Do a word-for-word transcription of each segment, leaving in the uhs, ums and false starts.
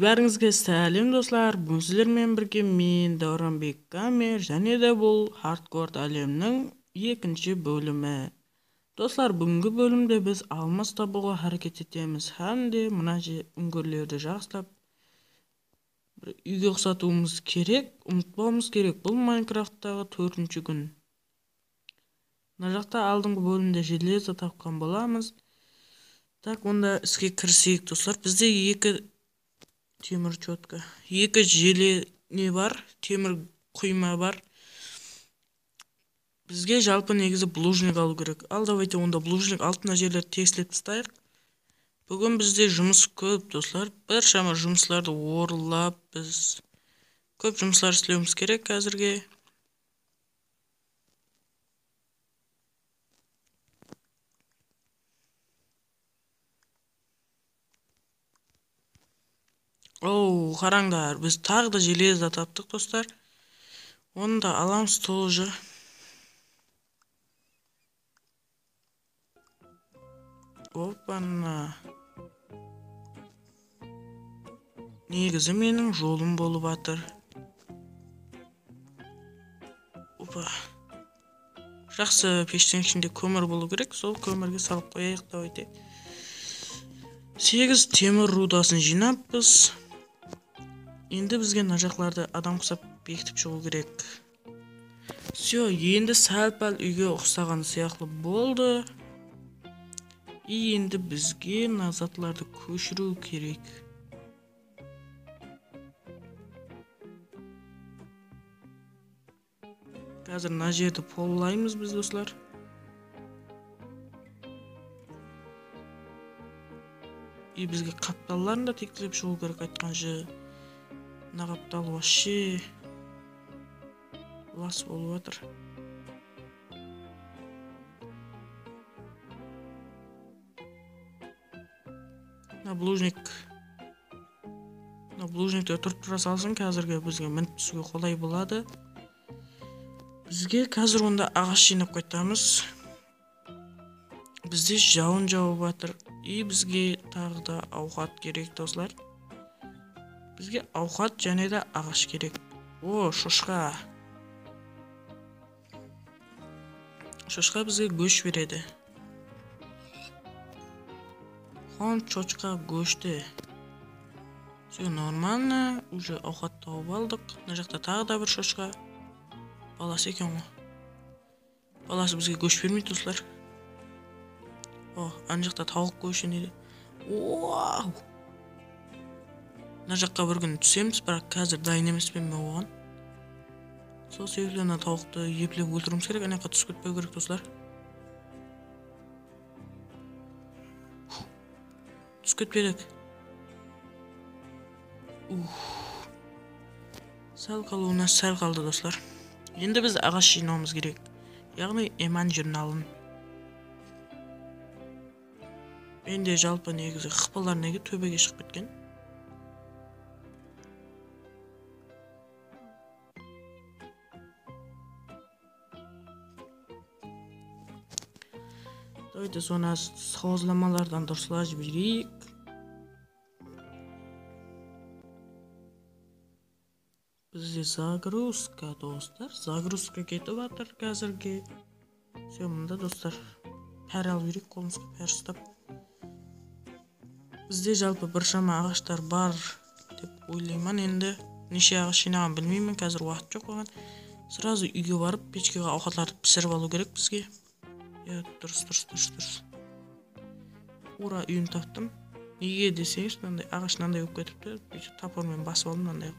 Bárińizge sálem, doslar. Búgin sizler menen birge men, Dáwranbek Gamer, jáne de bul Hardcore álemniń ekinshi bólimi. Doslar, búgingi bólimde biz almas tabıwǵa háreket etemiz hám de mına je-, úńgirlerdi jaqsılap bir úyge uqsatıwımız kerek, umıtpawımız kerek. Bul Minecrafttaǵı tórtinshi kún. Mına jaqta aldınǵı bólimde железо tapqan bolamız. Tak, onda iske kiriseyik, doslar. Bizde eki temir chotka, eki jele ne bar, temir quyma bar. Bizge jalpı negizi булыжник alıw kerek. Al, давайте onda булыжник alıp, mına jerlerdi tegislep taslayıq. Búgin bizde jumıs kóp, doslar. Birshama jumıslardı orınlap, biz kóp jumıslar islewimiz kerek házirge. Oo, qarańlar, biz taǵı da железо taptıq, doslar. Onı da alamız тоже. Oppana. Negizi meniń jolım bolıp atır. Opa. Jaqsı, peshtiń ishinde kómir bolıw kerek, sol kómirge salıp qoyayıq, давайте. Segiz temir rudasın jıynappız. Endi bizge mına jaqlardı adam qusap bekitip shıǵıw kerek. Всё, endi sál-pál úyge uqsaǵan sıyaqlı boldı. И endi bizge mına zatlardı kóshiriw kerek. Házir mına jerdi pollaymız biz, doslar. И bizge qaptalların da teklep shıǵıw kerek, aytqansha. Mına qaptal вообще las bolıp atır. Mına булыжник. Mına булыжникte turıp tura salsın, házirgi bizge minip túsiwge qolay boladı. Bizge házir onda aǵash jıynap qaytamız. Bizde jawın jawıp atır. И bizge taǵı da awqat kerek, doslar. Bizge awqat jáne de aǵash kerek. O, shoshqa. Shoshqa bizge gósh beredi. Hon shoshqa góshti. Всё нормально, уже awqat tawıp aldıq. Mına jaqta taǵı da bir shoshqa. Balası eken ǵoy. Balası bizge gósh bermeydi, doslar. O, ana jaqta tawıq góshi nede. Wow! Mına jaqqa bir kún túsemiz, biraq házir dayın emespen men oǵan. Sol sebepli mına tawıqtı eplep óltiriwimiz kerek, ana jaqqa túsip ketpew kerek, doslar. Túsip ketpedik. Uf. Sál qalıwına sál qaldı, doslar. Endi biz aǵash jıynawımız kerek. Yaǵnıy, eman jurnalın. Mende jalpı negizi qıpılar nege tóbege shıǵıp ketken? Давайте sonı sozlamalardan durıslap jibereyik. Bizde zagruzka, doslar. Zagruzka ketip atır házirge. Sen mında, doslar, pár alıp bereyik, qolımızǵa pár uslap. Bizde jalpı birshama aǵashlar bar dep oylayman endi. Neshe aǵash jıynaǵanın bilmeymen, házir waqıt joq maǵan. Сразу úyge barıp, pechkaǵa awqatlardı pisirip alıw kerek bizge. Ya, durıs, durıs, durıs, durıs. Ura, úyin taptım. Nege deseńiz, mınanday aǵash mınanday bolıp ketipti. Búytip topor menen basıp aldım mınanday.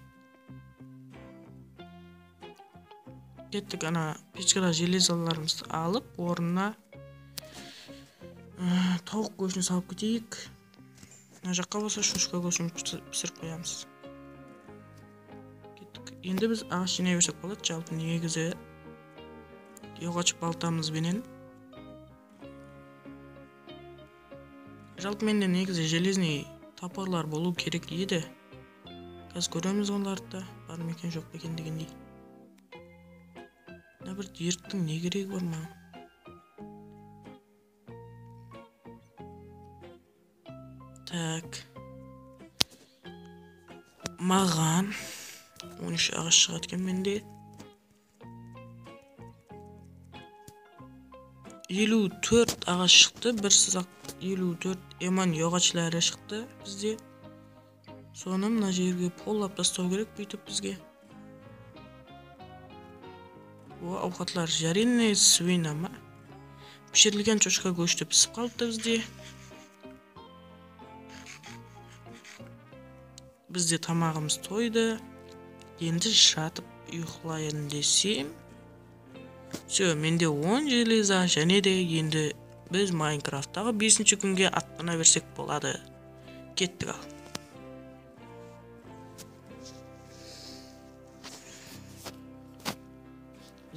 Kettik, ana pechkada jelezolarımızdı alıp, ornına, ı, tawıq góshin salıp keteyik. Mına jaqqa bolsa shoshka góshin pisi-, pisirip qoyamız. Kettik. Endi biz aǵash jıynay bersek boladı, jalpı negizi yoǵash baltamız benen. Jalpı mende negizi железный toporlar bolıw kerek edi. Házir kóremiz olardı da, bar ma eken, joq pa eken degendey. Mına bir derttiń ne keregi bar maǵan? Tak. Maǵan on úsh aǵash shıǵadı eken mende. Eliw tórt aǵash shıqtı, bir sızaq eliw tórt eman yoǵachları shıqtı bizde. Sonı mına jerge pollap taslaw kerek búytip bizge. O, awqatlar жареный свинина ma? Pishirilgen chochka góshi pisip qalıptı bizde. Bizde tamaǵımız toydı. Endi jatıp uyıqlayın desem. Всё, mende on jeleza, jáne de endi biz Maynkrafttaǵı besinshi kúnge atlanıp jibersek boladı. Kettik al.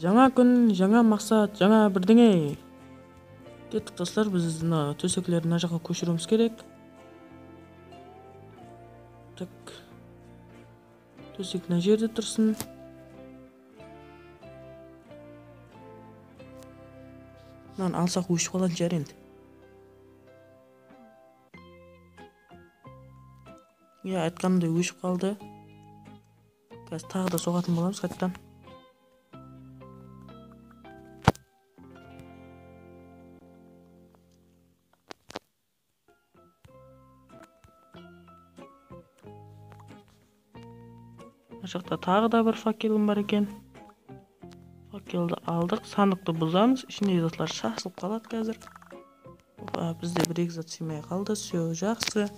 Jańa kún, jańa maqsat, jańa birdeńe. Kettik, dostlar, biz mına tóseklerdi mına jaqqa kóshiriwimiz kerek. Tak. Tósek mına jerde tursın. Mınanı alsaq óship qaladı jár endi. Ya, aytqanımday óship qaldı. Házir taǵı da soǵatın bolamız qaytadan. Mına jaqta taǵı da bir fakelim bar eken. Fakeldi aldıq, sandıqtı buzamız, ishindegi zatlar shashılıp qaladı házir. Opa, bizde bir-eki zat sıymay qaldı, всё, jaqsı.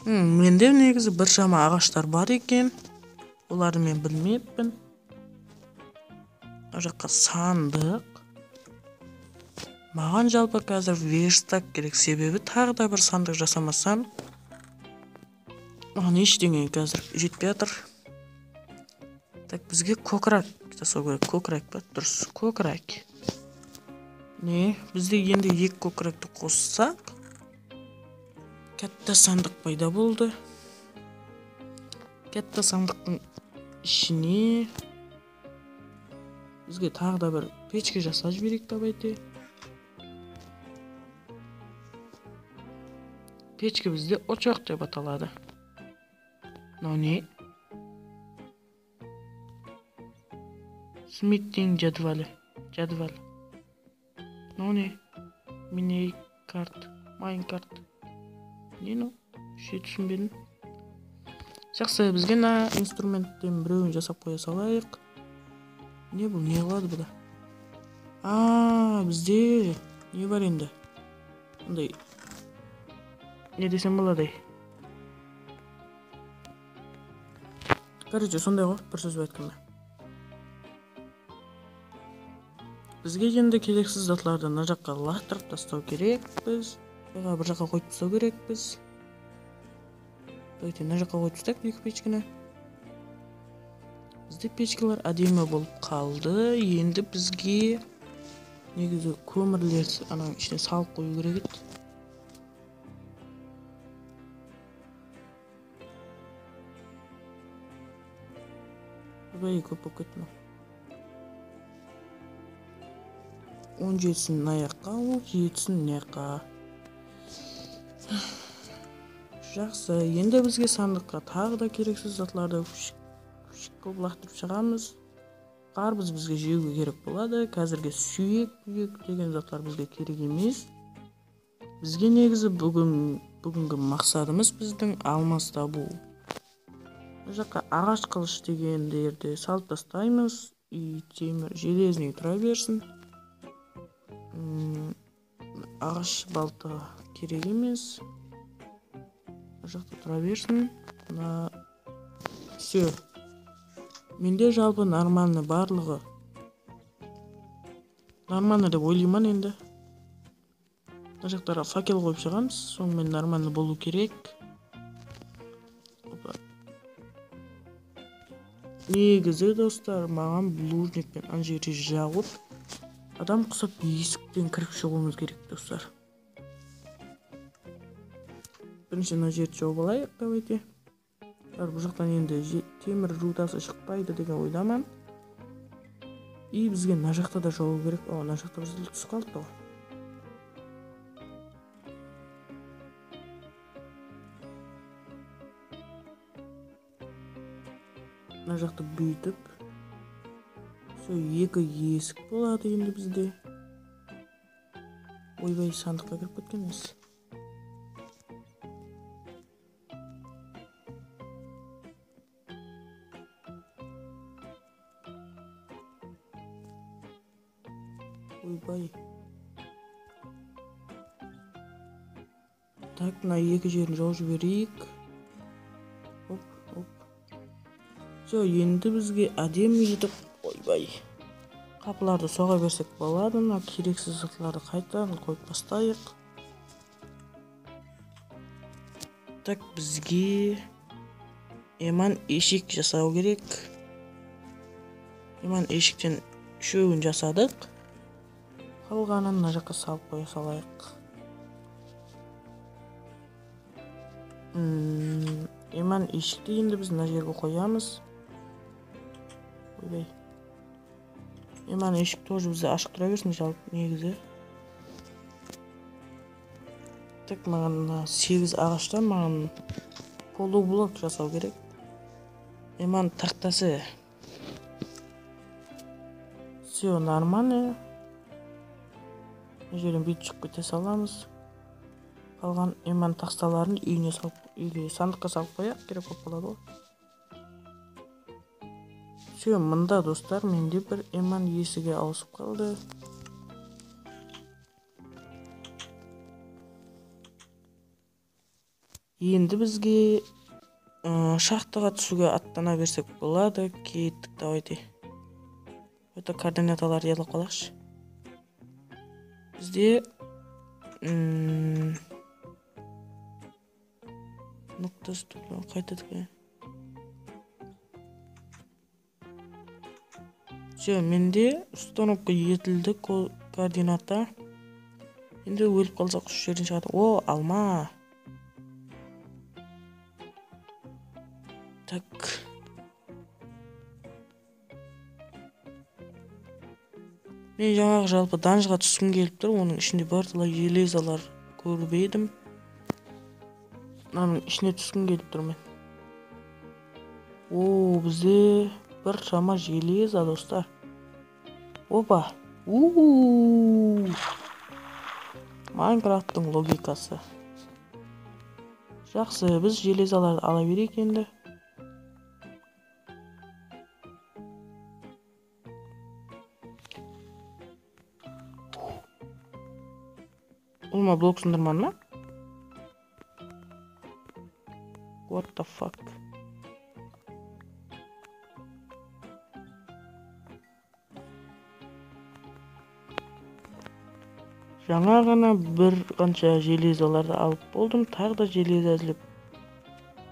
Hmm, mende negizi birshama aǵashlar bar eken. Olardı men bilmeptin. Mına jaqqa sandıq. Maǵan jalpı házir verstak kerek, sebebi taǵı da bir sandıq jasamasam, maǵan eshteńe házir jetpey atır. Tak, bizge kókirak jasaw kerek, kókirak pa? Durıs, kókirak. Ne, bizde endi eki kókirakti qossaq, katta sandıq payda boldı. Katta sandıqtıń ishine bizge taǵı da bir pechka jasap jibereyik, давайте. Pechka bizde ochoq dep ataladı. Mınaw ne? Smittiń jadwali. Jadwal. Mınaw ne? Minecart. Minecart. Ne mınaw? Shey, túsinbedim. Jaqsı, bizge mına instrumentten birewin jasap qoya salayıq. Ne bul, ne qıladı bu da? A, bizde ne bar endi? Bunday, ne desem boladı? Короче, sonday ǵoy, bir sóz benen aytqanda. Bizge endi kereksiz zatlardı mına jaqqa latırıp taslaw kerekpiz. Buǵa bir jaqqa qoyıp taslaw kerekpiz. Давайте, mına jaqqa qoyıp taslayıq eki pechkini. Bizde pechkalar ádemi bolıp qaldı. Endi bizge negizi kómirlerdi ananıń ishine salıp qoyıw kerek edi. Báy, kóp bolıp ketti. On jetisin mına jaqqa, on jetisin mına jaqqa. Jaqsı, endi bizge sandıqqa taǵı da kereksiz zatlardı kúshik-kúshik qılıp laqtırıp shıǵamız. Qarbız bizge jewge kerek boladı. Házirge súyek-púyek degen zatlar bizge kerek emes. Bizge negizi búgin, búgingi maqsadımız bizdiń almaz tabıw. Bul jaqqa aǵash qılısh degenlerdi salıp taslaymız. И temir, железный tura bersin. Hmm, aǵash balta kerek emes. Bul jaqta tura bersin. Mına, всё. Mende jalpı нормальный barlıǵı. Нормальный dep oylayman endi. Mına jaqlara fakel qoyıp shıǵamız, sonıń menen нормальный bolıw kerek. Opa. Negizi, dostlar, maǵan blujnikpen ana jerdi jawıp, adam qusıp esikten kirip shıǵıwımız kerek, dostlar. Birinshi mına jerdi jawıp alayıq, давайте. Bul jaqtan endi je-, temir rudası shıqpaydı degen oydaman. И bizge mına jaqta da jawıw kerek. O, mına jaqta bir zat túsip qalıptı ǵoy. Mına jaqtı búytip, sol eki esik boladı endi bizde. Oybay, sandıqqa kirip ketkenmiz. Oybay. Tak, mına eki jerin jawıp jibereyik. Hop, hop. Все, endi bizge ádem etip, oybay. Qapılardı soǵa bersek boladı, mına kereksiz zatlardı qaytadan qoyıp baslayıq. Tak, bizge eman eshek jasaw kerek. Eman eshekten úshewin jasadıq. Qalǵanın mına jaqqa salıp qoya salayıq. Hmm, eman eshekti endi biz mına jerge qoyamız. Oybay. Eman eshik тоже bizde ashıq tura bersin, jalpı negizi. Tak, maǵan mına segiz aǵashtan maǵan polublok jasaw kerek. Eman taxtası. Все нормально. Mına jerden búytip shıǵıp kete salamız. Qalǵan eman taxtaların úyine salıp, úyge, sandıqqa salıp qoyaq, kerek bolıp qaladı ǵoy. Все, mında, dostlar, mende bir eman esigi awısıp qaldı. Endi bizge, ı, shaxtaǵa túsiwge atlana bersek boladı. Kettik, давайте. Bul jerde koordinatalardı yadlap qalaqshı. Bizde, ım, Nıqtası toplam qayta tiklen. Все, mende установка etildi ko-, koordinata. Endi ólip qalsaq usı jerden shıǵadı. O, alma. Tak. Men jańaǵı jalpı danjıǵa túskim kelip tur, onıń ishinde bir talay jelezalar kórip edim. Mınanıń ishine túskim kelip tur men. Oo, bizde bir shama jeleza, dostlar. Opa. Uuu. Minecrafttıń logikası. Jaqsı, biz jelezalardı ala bereyik endi. Ulıwma blok sındırman ma? What the fuck? Jańa ǵana bir qansha jelezalardı alıp boldım, taǵı da jeleza izlep.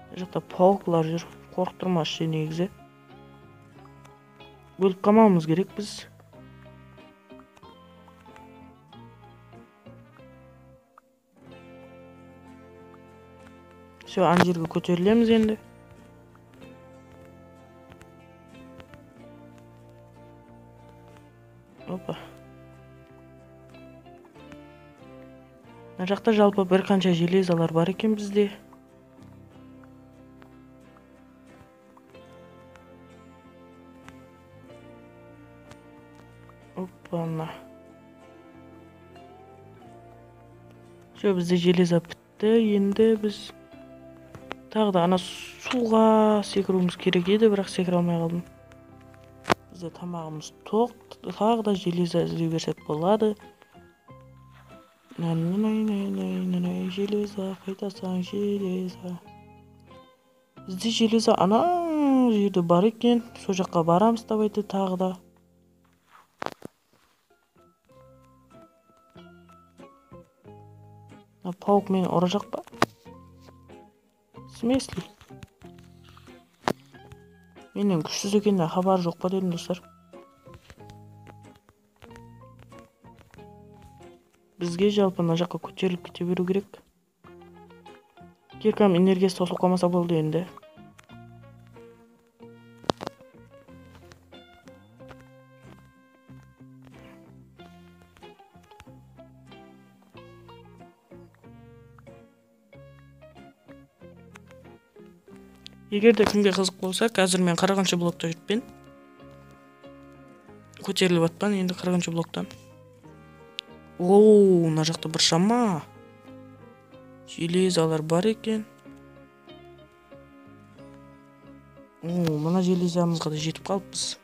Mına jaqta pauklar júr, qorqıttırmasın negizi. Ólip qalmawımız kerek biz. Все, ana jerge kóterilemiz endi. Opa. Mına jaqta jalpı bir qansha jelezalar bar eken bizde. Oppana. Все, bizde jeleza pitti. Endi biz taǵı da ana suwǵa sekiriwimiz kerek edi, biraq sekire almay qaldım. Bizde tamaǵımız toq. Taǵı da jeleza izley bersek boladı. Nananay, nananay, nananay, jeleza, qaytasań, jeleza. Bizde jeleza ana jerde bar eken. Sol jaqqa baramız, давайте, taǵı da. Mına pauk meni urajaq pa? В смысле? Mennen kúshsiz ekenine xabarı joq pa dedim, dostlar. Bizge jalpı mına jaqqa kóterilip kete beriw kerek. Kirkam energiyası tosılıp qalmasa boldı endi. Eger de kimge qızıq bolsa, házir men qırqınshı blokta júrippen. Kóterilip atpan endi qırqınshı bloktan. Oo, mına jaqta bir shama jelezalar bar eken. Oo, mına jelezamızǵa da jetip qalıppız.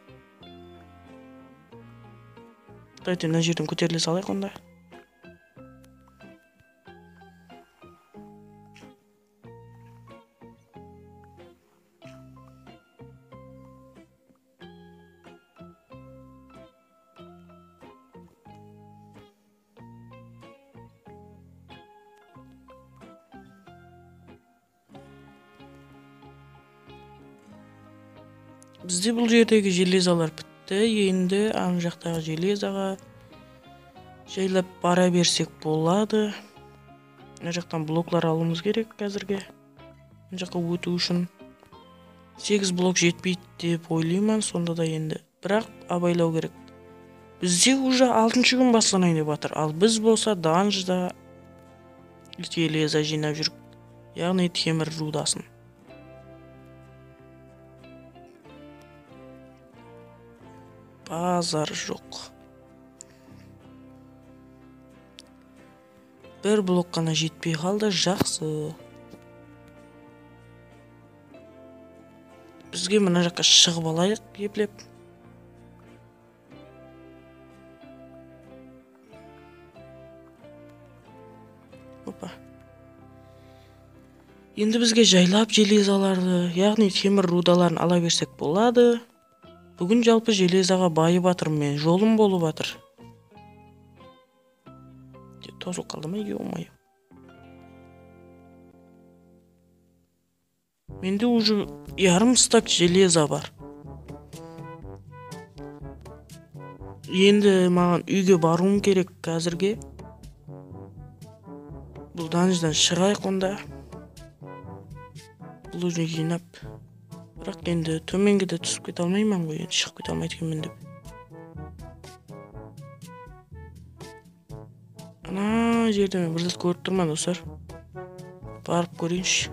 Давайте mına jerden kóterile salayıq onda. Bizde bul jerdegi jelezalar pitti. Endi ana jaqtaǵı jelezaǵa jaylap bara bersek boladı. Mına jaqtan bloklar alıwımız kerek házirge. Mına jaqqa ótiw ushın segiz blok jetpeydi dep oylayman, sonda da endi. Biraq abaylaw kerek. Bizde уже altınshı kún baslanayın dep atır. Al biz bolsa danjda jeleza jıynap júrip. Yaǵnıy temir rudasın. Bazar joq. Bir blok ǵana jetpey qaldı, jaqsı. Bizge mına jaqqa shıǵıp alayıq, eplep. Opa. Endi bizge jaylap jelezalardı, yaǵnıy temir rudaların ala bersek boladı. Búgin jalpı jelezaǵa bayıp atırmın men, jolım bolıp atır. Tosılıp qaldı ma, ё-моё. Mende уже yarım stak jeleza bar. Endi maǵan úyge barıwım kerek házirge. Bul danjdan shıǵayıq onda. Blojnik jıynap. Biraq endi tómenge de túsip kete almayman ǵoy, endi shıǵıp kete almaydı ekenmen dep. Ana jerde men bir zat kórip turman, doslar. Barıp kóreyinshi.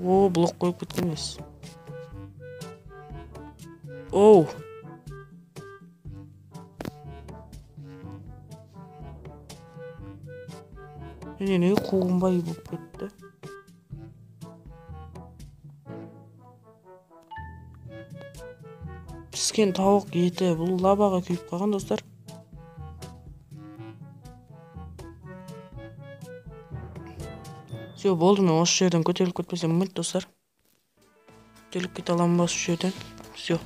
O, blok qoyıp ketken emes. Ow. Mine, ne quwınbay bolıp ketti. Pisken tawıq eti. Bul lavaǵa kúyip qalǵan, doslar. Всё, boldı, men usı jerden kóterilip ketpesem bolmaydı, doslar. Kóterilip kete alaman ba usı jerden? Всё.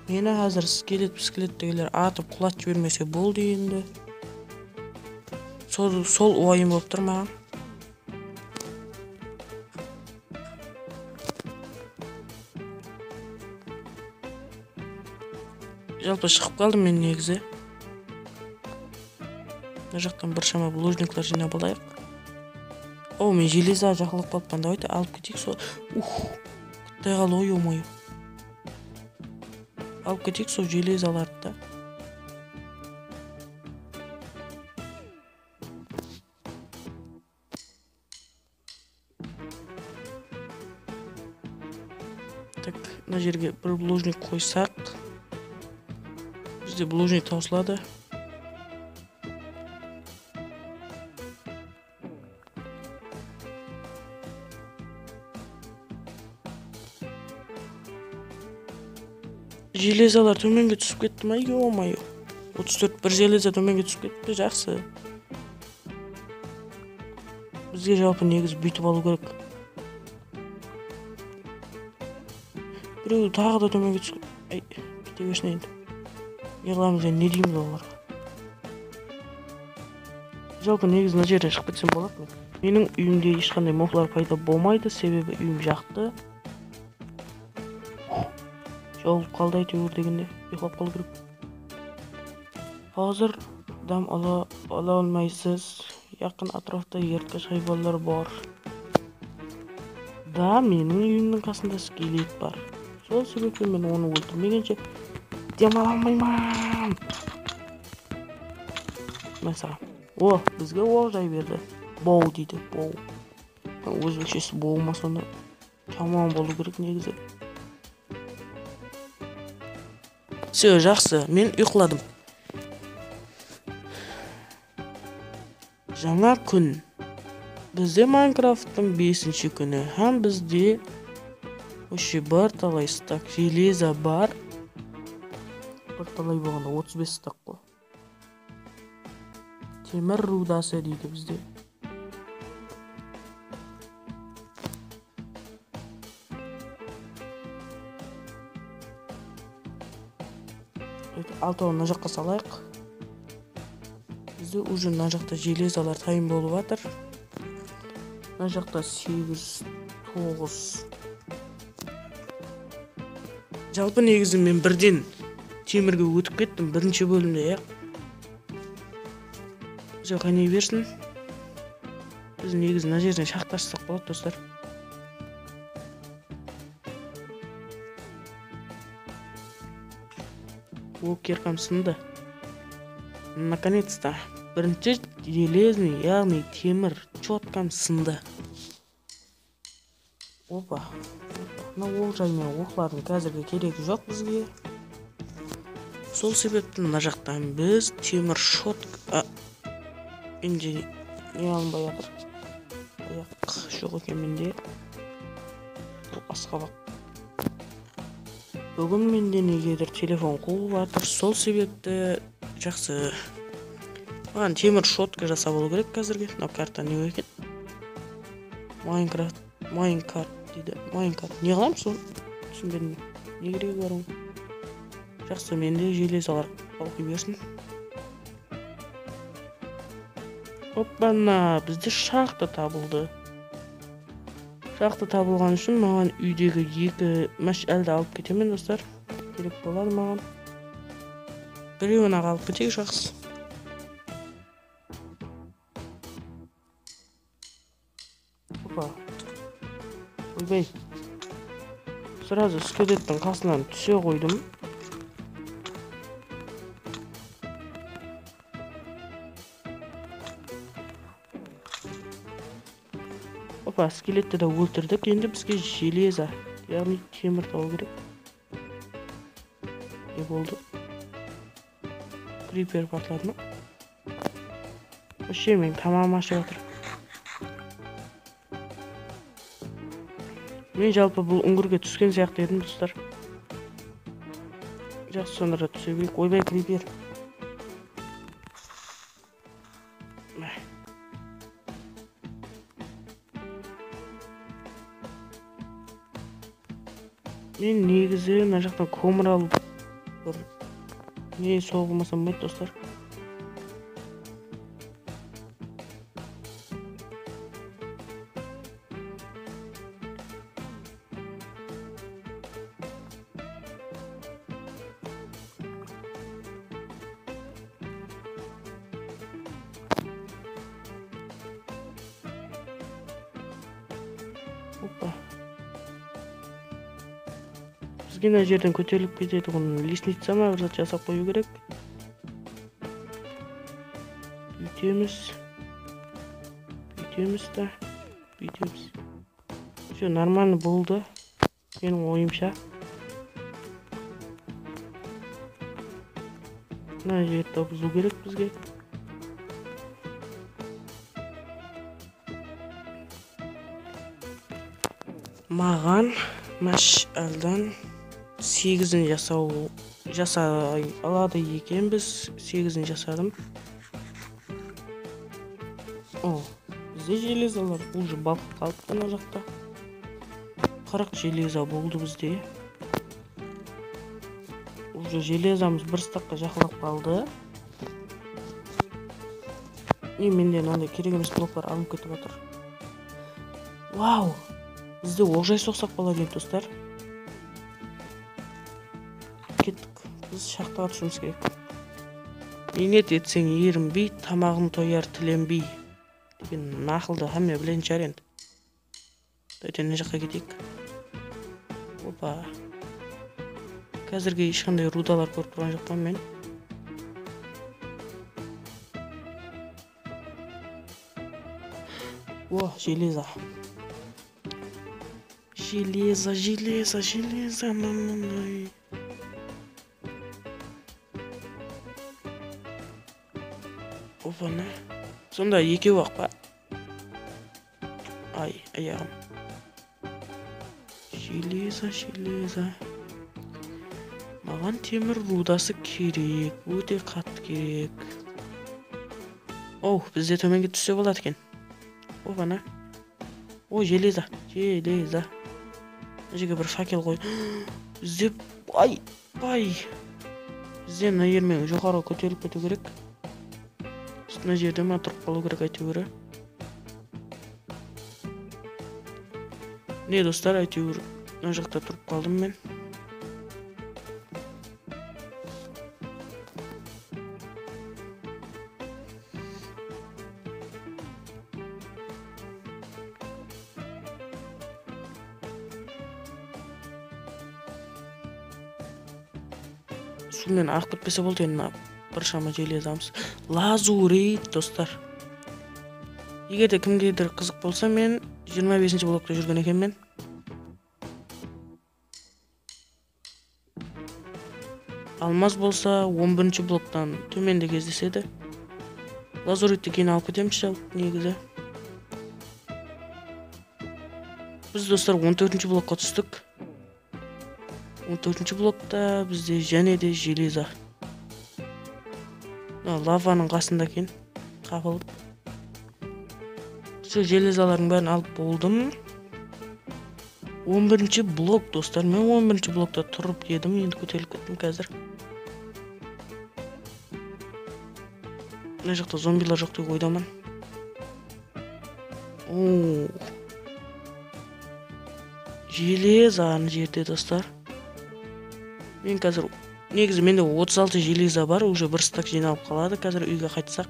Meni házir skelet-piskelettegiler atıp qulatıp jibermese boldı endi. Sol, sol uwayım bolıp tur maǵan. Jalpı shıǵıp qaldım men negizi. Mına jaqtan bir shama blojnikler jıynap alayıq. O, men jeleza jaqlap qalıppan, давайте alıp keteyik sol. Uh, qıttay qaldı ǵoy, ё-моё. Alıp keteyik sol jelezalardı da. Tak, mına jerge bir blojnik qoysaq, bizde blojnik tawsıladı. Jelezalar tómenge túsip ketti ma, ё-моё. Otız tórt, bir jeleza tómenge túsip ketti, jaqsı. Bizge jalpı negizi búytip alıw kerek. Birew taǵı da tómenge túsip, ay, kete bersin endi. Ne qılamız endi, ne deymiz olarǵa? Jalpı negizi mına jerden shıǵıp ketsem boladı ma? Meniń úyimde hesh qanday moblar payda bolmaydı, sebebi úyim jaqtı. Jawılıp qaldı, áytewir degende, uyıqlap qalıw kerek. Házir dam ala, ala almaysız. Yaqın átirafta ertkish haywanlar bar. Da meniń úyimniń qasında skelet bar. Sol sebepli men onı óltirmegenshe dem ala almayman. Mine saǵan. O, bizge oq jay berdi. Bow deydi, bow. Ózbekshesi bow ma sonda? Tamam bolıw kerek negizi. Всё, jaqsı, men uyqıladım. Jańa kún. Bizde Minecrafttıń besinshi kúni hám bizde вообще bir talay stak jeleza bar. Bir talay bolǵanda otız bes stak ǵoy. Temir rudası deydi bizde. Altawın mına jaqqa salayıq. Bizde уже mına jaqta jelezalar tayın bolıp atır. Mına jaqta segiz, toǵız. Jalpı negizi men birden temirge ótip kettim birinshi bólimde, ya. Bizge qaynay bersin. Biz negizi mına jerden shaxta ashsaq boladı, dostlar. O, kirkam sındı. Наконец-то. Birinshi железный, yaǵnıy temir chotkam sındı. Opa. Mına oq jay menen oqlardıń házirge keregi joq bizge. Sol sebepten mına jaqtan biz temir shot-, a, endi ne alınbay atır. Ayaq joq eken mende. Bul asqabaq. Búgin mende negedur telefon quwıp atır. Sol sebepti jaqsı. Maǵan temir shotka jasap alıw kerek házirge. Mınaw karta ne eken? Minecraft. Minecart deydi. Minecart. Ne qılamız onı? Túsinbedim. Ne keregi bar onıń? Jaqsı, mende jelezalar qalqıy bersin. Oppana, bizde shaxta tabıldı. Shaxta tabılǵanı ushın maǵan úydegi eki masháldi alıp ketemen, dostlar. Kerek boladı maǵan. Birewin-aq alıp keteyik, jaqsı. Opa. Oybay. Сразу skelettiń qasınan túse qoydım. Opa, skeletti de óltirdik. Endi bizge jeleza, yaǵnıy temir tabıw kerek. Ne boldı? Kriper patladı ma? Вообще meniń tamamım ashıp atır. Men jalpı bul úńgirge túsken sıyaqlı edim, dostlar. Jaqsı, sonda da túse bereyik. Oybay, kriper. Men negizi mına jaqtan kómir alıp bir ne soǵılmasam bolmaydı, dostlar. Opa. Bizge mına jerden kóterilip ketetuǵın lestnitsa ma, bir zat jasap qoyıw kerek. Búytemiz. Búytemiz da. Búytemiz. Всё, нормально boldı. Meniń oyımsha. Mına jerdi buzıw kerek bizge. Maǵan masháldan segizin jasaw, jasay aladı ekenbiz. Segizin jasadım. O, bizde jelezalar уже balqıp qalıptı mına jaqta. Qırq jeleza boldı bizde. Уже jelezamız bir stakqa jaqınlap qaldı. E, mende mınanday kerek emes bloklar alınıp ketip atır. Vau! Bizde oq jay soqsaq boladı edi, dostlar. Kettik. Biz shaxtaǵa túsiwimiz kerek. Miynet etseń erinbey, tamaǵıń toyar tilenbey degen naqıldı hámme biletin shıǵar endi. Давайте mına jaqqa keteyik. Opa. Házirge hesh qanday rudalar kórip turǵan joqpan men. O, железо. Железо, железо, железо, маманай. Opa, ne? Sonda ekew-aq pa? Ay, ayaǵım. Железо, железо. Maǵan temir rudası kerek, óte qattı kerek. Oh, bizde tómenge tússe boladı eken. Opa, ne? O, железо, железо. Mına jerge bir fakel qoy. Bizde, ay, ay. Bizde mına jermen joqarıǵa kóterilip ketiw kerek. Biz mına jerde ma turıp qalıw kerek áytewir. Ne, dostlar, áytewir, mına jaqta turıp qaldım men. Suw menen aǵıp ketpese boldı endi, mına bir shama железомız. Lazurit, dostlar. Eger de kimgedur qızıq bolsa, men jigirma besinshi blokta júrgen ekenmen. Almaz bolsa on birinshi bloktan tómende gezlesedi. Lazuritti keyin alıp ketemiz, negizi. Biz, dostlar, on tórtinshi blokqa tústik. On tórtinshi blokta bizde jáne de железо. Mına lavanıń qasında eken, qapılıp. Sol железоlardıń bárin alıp boldım. On birinshi blok, dostlar. Men on birinshi blokta turıp edim, endi kóterilip kettim házir. Mına jaqta zombiler joq dep oydaman. Oo. Железо ana jerde, dostlar. Men házir, negizi mende otız altı железо bar, уже bir stak jıynalıp qaladı. Házir úyge qaytsaq.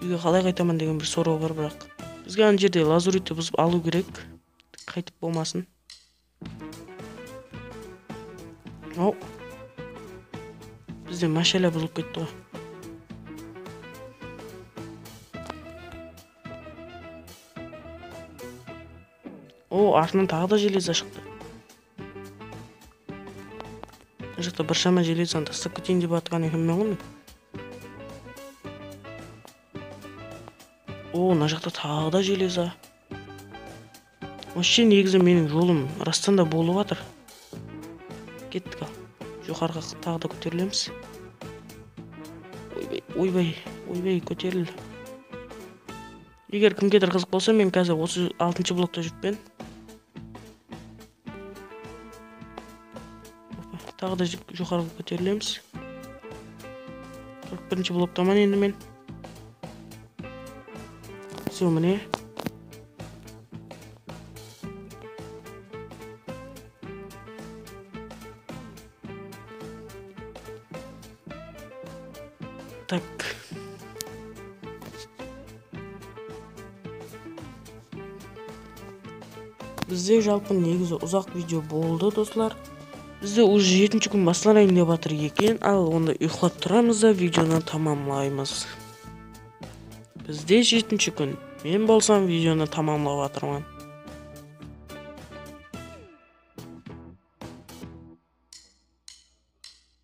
Úyge qalay qaytaman degen bir soraw bar, biraq. Bizge ana jerde lazuritti buzıp alıw kerek. Qaytıp bolmasın. Aw. Bizde mashina buzılıp ketti ǵoy. O, artınan taǵı da железо shıqtı. Mına jaqta bir shama железонı tastap keteyin dep atırǵan ekenmen ǵoy men. O, mına jaqta taǵı da железо. Вообще, negizi meniń jolım rastan da bolıp atır. Kettik al. Joqarıǵa taǵı da kóterilemiz. Oybay, oybay, oybay, kóteril. Eger kimgedur qızıq bolsa, men házir otız altınshı blokta júrippen. Taǵı da joqarıǵa kóterilemiz. Qırq birinshi bloktaman endi men. Все, mine. Tak. Bizde, jalpı, negizi uzaq video boldı, dostlar. Bizde уже jetinshi kún baslanayın dep atır eken, al, onda uyıqlap turamız da, videonı tamamlaymız. Bizde jetinshi kún. Men bolsam videonı tamamlap atırman.